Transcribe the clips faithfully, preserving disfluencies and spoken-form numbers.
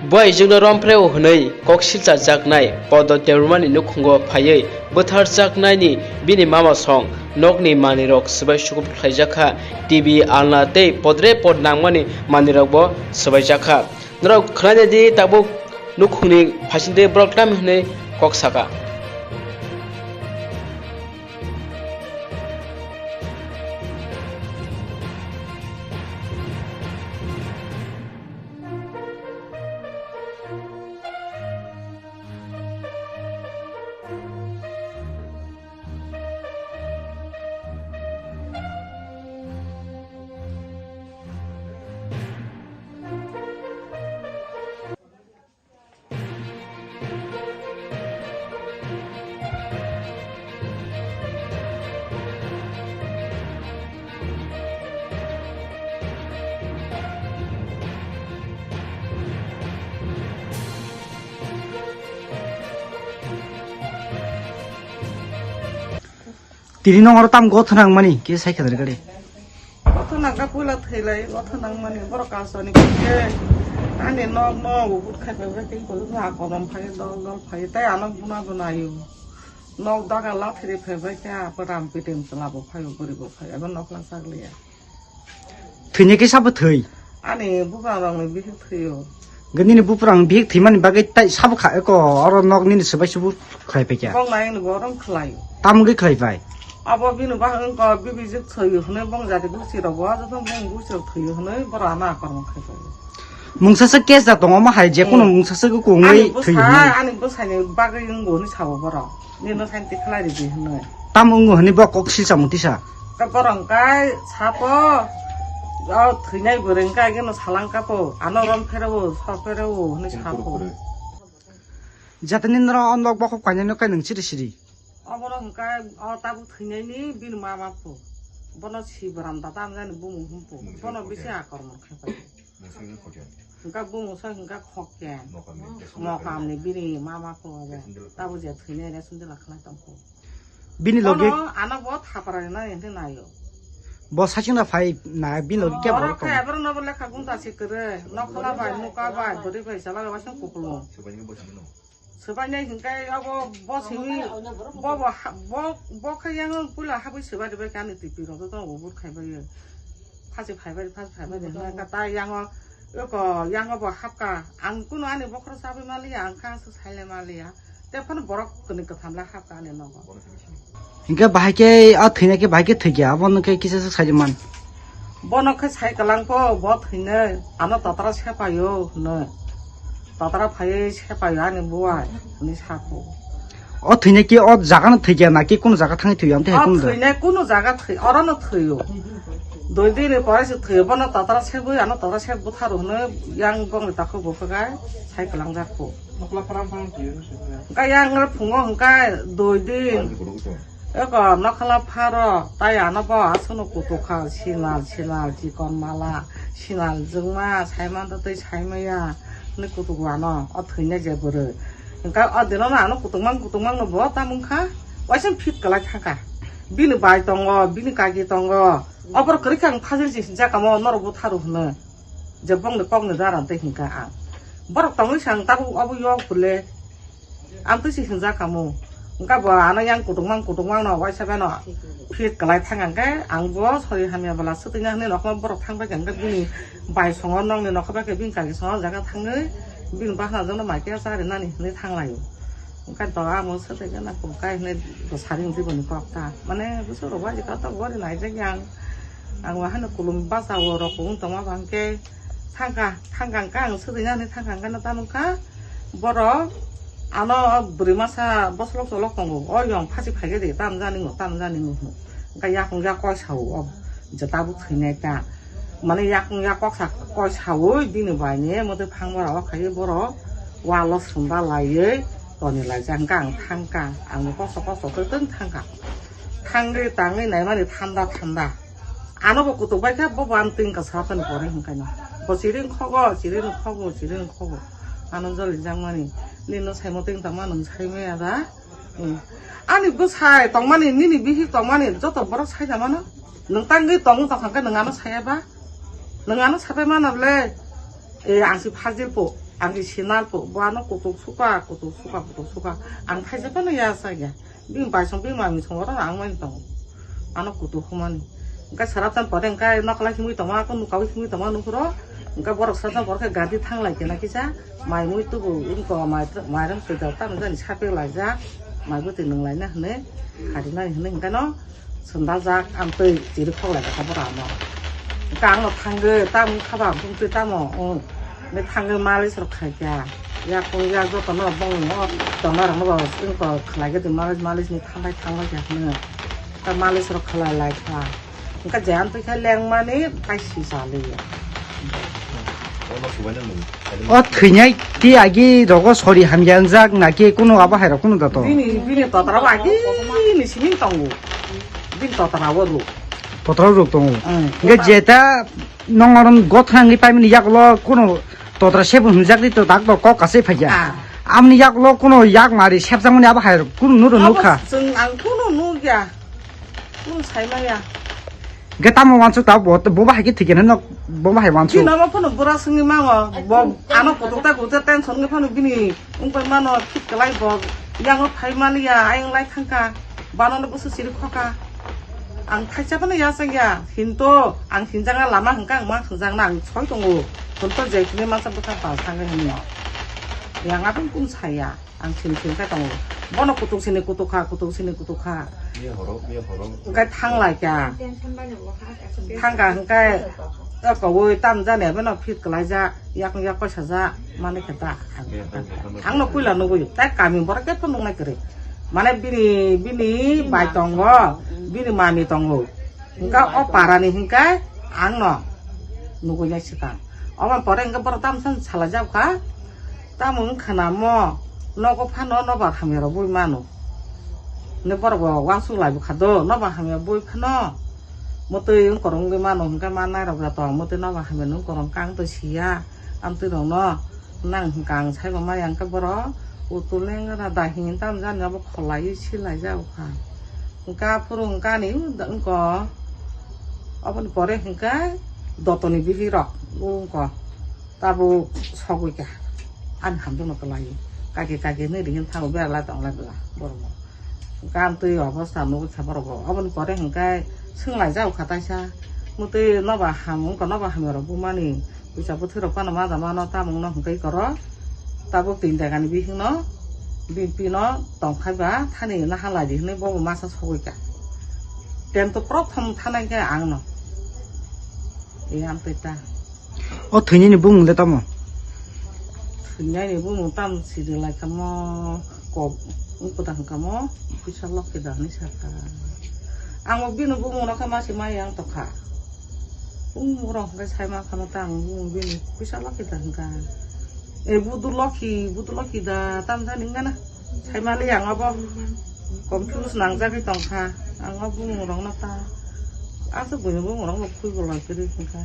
Bo aijukno romphreo hwnwi kok silchajaknai Podo Debbarmani nukhungo phaiwi bwtharjaknaini bini mama song nokni manwirok swbai sukup khlaijakha, T V, alna tei podre pod nangmani manwirokbo swbaijakha. Norok khwnaide di tabuk nukhungni phaisingtwi borok tamo hwnwi kok saka. Tini nong oro tam gotho nang mani, kisa sai khadar gade. Gotho nang ka puila thailai, gotho nang mani, borok kasoni khe ani nok no ubut khai phai bai khe, kono na korom phai, dol dol phai, tai ano buna buna ayu. Nok daga lathiri phai bai khe, apa ram pitim chwla bo phai, buri bo phai, abo nok lang sak liya. Thwini kisa bo thwi. Ani buphang rokni bihik thwio. Nini buphang bihik thwimani bagwi tai sabo kha eko oro nok nini swbai subu khlai paikha. Bong nai ni borong khlai. Tamo khe khlai pai. Abo bini ba wngko bibijik thwio hwnwi bong jati gusi rok bo joto bong gusi rok thwio hwnwi boro ama akormo khai pai. Mungsa se case da tongo mo hai je kuno mungsa se kungwi thwi hwnwi. Ani bwsai ni bagwi wngbo hwnwi sabo boro. Nino santi khlai ridi hwnwi. Tam wngo hwnwi bo kok silsa mung tisa. Ka borong kai sapo, o thwinai bwrwi kai geno salang kapo, ano rom phereo, so phereo hwnwi sapo. Jatani noro onlok bokhok kainai no kai nung siri siri. Obono hwnkhe o tabuk thwinaini bini mama po. Bono si bwram da tamjani bumung humpo. Bono bisi akormo khepai. Hingka bumung sa hingka khokya. Mokamni bini mama ko abo. Tabo je thwinai re sundela khlai tongkho. Bini logi. Bono ano bo thapra na ente nayo. Bo sachung na phai na bini logi kya bo. Oro khe abro no bo lekha gunta sikre. Nokhola bai, muka bai, bwrwi bai, chala bai, wasung kupulung. Swbainai hingke abo bo simi bo bo ha-, bo, bo khe yang puila habwi swbai rwbai khe ani twi twi rok joto ubur khaibai. Phasi phaibai, phasi phaibai de hwnka ta yang o eko yang o bo hapka ang kunu ani bokhoro chabwi maliya ang kha se saile maliya. Te phano borok kwnwi kwtham le hapka ani nogo. Hingke bahai khe a thwina khe bahai khe thwikya abo no khe kisa se sai man. Bono khe sai kwlangkho, bo thwinai, ano tatra sepaio hwnwi. Tatra phaiwi sepaio ani buai hwnwi sakho. O thwinai ki o jaga no thwikya na ki kunu jaga thangwi thwio amtwi hai kunu da? O thwinai kunu jaga thwi, oro no thwio. Dui din ni pore se thwio, bono tatra sebwi ano tatra sep butharu hwnwi yang bongni takhuk bo khe sai kwlangjak kho. Nokla pharam pharam thwio. Hwnkhe yang phungo hwnkhe dui din. Eko nokhala pharo, tai ano bo aswkno kutuk kha, sinal, sinal, chikon mala, sinal jwngma, saimanta tei saimaya, hwnwi kutuk o ano, o thwinai je bwrwi. Hwnkhe o dino no ano kutukmang, kutukmang no bo tamung kha, waisa fit kwlai thangkha. Bini bai tongo, bini kaki tongo, oboro kwrwi khe ang phajil se hinjakamo, norok butharu hwnwi. Je bongni kokni dara tei hinkha ang. Borok tongwi se ang tabuk obo yok bwle. Ang twi se hinjak kamo. Hwnkhe bo ano yang kutukmang kutukmang no waisa beno fit kwlai thang ang khe ang bo sori hamya bwla swtwina hwnwi nokho borok thang bai khe hwnkhe bini bai songo nokni nokho bai khe bini kaki songo jaga thangwi bini bahna jokno mai khe cha rinani hwnwi thang laio. Hwnkhe to amo swtwi gana kok kai hwnwi bo sari wngtwi boni kok ta mane bwswk rok waisa khe to gori naijak yang ang bo haino kulum basa o rok wng tongma bang khe. Thangkha, thangkha hwnkha ang swtwina hinwi thangkha hwnkhe no tamo wngkha borok ano bwrwi masa bosolok cholok tongo, o yong phasi phaikhe de tam jani ngo, tam jani ngo hwnwi. Hwnkhe yakung yak kok sao o je tabuk thwinai ta. Mane yakung yak kok sa kok saui bini bai ni motwi phang bora o khaiwi borok walo sumba laiwi toni laijak hwnkhe ang thangkha, ang bo kosto kosto twi twi thangkha. Thangwi tangwi naimani thanda thanda. Ano bo kutuk bai khe, bo bo ano twi wngkha saha phani pore hwnkhe no. Bo chiri wngkhogo, chiri wngkhogo, chiri wngkhogo. Ano joli jakmani. Nini no saimo twi wngtangma nwng saimaya da. Hmm. Ani bwsai tongmani, nini bihik tongmani, joto borok sai da mano. Nwng tangwi tongwi tongkha khe nwng ano saya ba? Nwng ano sapai mano le. E, ang si phajil po. Ang di sinal po, bo ano kutuk suka, kutuk suka, kutuk suka. Ang thaisa phano ya sa ya. Bini bai song, bini mami song oro ang mai tongo. Ano kutuk humani. Engka sarap tan pore engka nokla himui tongma, ako nukawi himui tongma nukuro. Engka borok sarap tan pore khe gadi thang lai kena kisa. Mai mui tubu, engko mai, mai rang sujak tan jani sapek lai jak. Mai bwtwi nung lai na hwnwi, khari nani hwnwi engka no. Sundal jak, ang twi chiri khok lai kha bora no. Ka ang no thangwi, tamo kha ba, bung twi tamo, oh. Me thangwi malis rok khai kha. Ya kung ya joto no bong no, tongna rok no ba, wng ko khlai khe twi malis, malis ni thanglai, thanglai kha hwnwi. Ta malis rok khlai lai kha. Engka je ang twi kha leng mani, tai si sa li ya. O thwinai ti agi rogo sori hamya wngjak na ki kunu abo hai rok kunu da to? Bini, bini totra bo agi ni simi tongo. Bini totra bo ru. Totra rok tongo. Hmm. Hingke jeta nong aron gothang ni paimani yakulo kunu totra sebun hwnjak di to dak to kok kasai phaiya. Ah. Amni yakulo kunu yak mari sepjak mani abo hai rok kunu nuro nukha. Abo chwng ang kunu nukya. Kunu sai maya. Hingke tamo wansuk ta bo, bo bahai khe thikena nok, bo bahai wansuk. Bini omo phano bura swngwi mango. Bo ano kutuk ta kutuk tension wngwi phano bini wngpai mano thik kwlai bo. Yango phai maliya, ayang lai thangka. Bano no busu siri khoka. Ang thaisa phano yachak ya. Hinto ang hinjak na lama hwnkha ang ma hwnjak na ang soi tongo. Hinto je kini masa bwkha ba thangwi hinwi. Yang aboni kun saya. Ang sini sini khe tongo. Bono kutuk sini kutuk kha, kutuk sini kutuk kha. Miya horo, miya horo. Hwnkhe thang lai kha. Thang kha hwnkhe, o kowoi tam jani abono fit kwlai ja, yak yak koisa ja, mani khe ta. Ang no puila nugui, tai kami borok khe phunuk nai kwrwi. Mane bini, bini bai tongo, bini mami tongo. Hingke o parani hingke ang no nugui nai swkang. Omo pore hingke borok tamsa salai jak kha. Tamo wng khna mo nogo phano nobar hamya rok bui mano. Hwnwi borok bo uansuk lai bwkha do, nobar hamya bui phano mwtwi wng korong wngwi mano hwnkhe ma nairok ya tong mwtwi nobar hamya nung korong kang twi siya amtwi rok no nang hwnkha ang saibo maya hwnkhe borok utul neng da hinwi tamo jani abo kholaiwi silai jak kha. Hwnkhe aphuru hwnkhe ani wngko aboni pore hwnkhe dotoni bihik rok wngko. Tabuk sogwi kha. Ani hamjakno kwlai. Kaki kaki hinwi ringwi thango, beralai tonglai bwla borokno. Hwnkhe amtwi obostha nugwi kha borokbo. Oboni pore hwnkhe swnglaijak kha taisa. Mwtwi nobar ham wngkha, nobar hamya rok bumani. Puisa bwthwirok phano ma da mano, tamungno hwnkhe koro. Tabuk tin degani bihikno, bini pino tongphai ba thani naha lai di hinwi bobo masa sogwi kha. Tento prothom thanai khe angno. Ei amtwi ta. O thwinani bumung le tamo? Thwinani bumung tam sidi lai kamo, kok wngkha da hwnkha mo, puisa loki da hinwi sakha. Ang bo bini bumung no khe ma se mai yang tokha. Bumung rok hwnkhe sai ma khamo ta ang bumung bini puisa loki da hwnkha. E budu loki, budu loki da tam jani wngana. Saimali ang abo confuse nangjagwi tongkha. Ang o bumung rokno ta aswk buini bumung rokno khwi bolai kwrwi tongkha.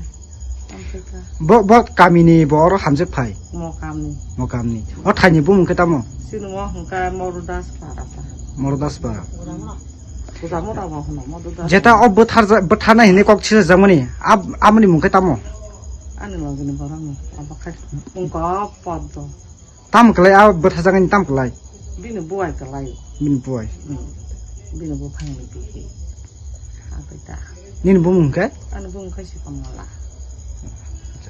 Ang khe ta. Bo, bo kamini bo oro hamjak phai? Mo kamni. Mo kamni. O thaini bumung khe tamo? Sini mo hwnkha Moru Das Para ta. Moru Das Para. Puja mora bo hwno Moru Das. Jeta o bwtharja-, bwtharna hinwi kok sijakmani. Ab-, aboni mung khe tamo? Ani logini borokni. Abo khai mung kok Poddo. Tam kwlai a bwthajagani tam kwlai? Bini buai kwlai. Bini buai. Hmm. Bini buphangni bihi. Abai da. Nini bumung hwnkhe? Ani bumung khe si Kamola.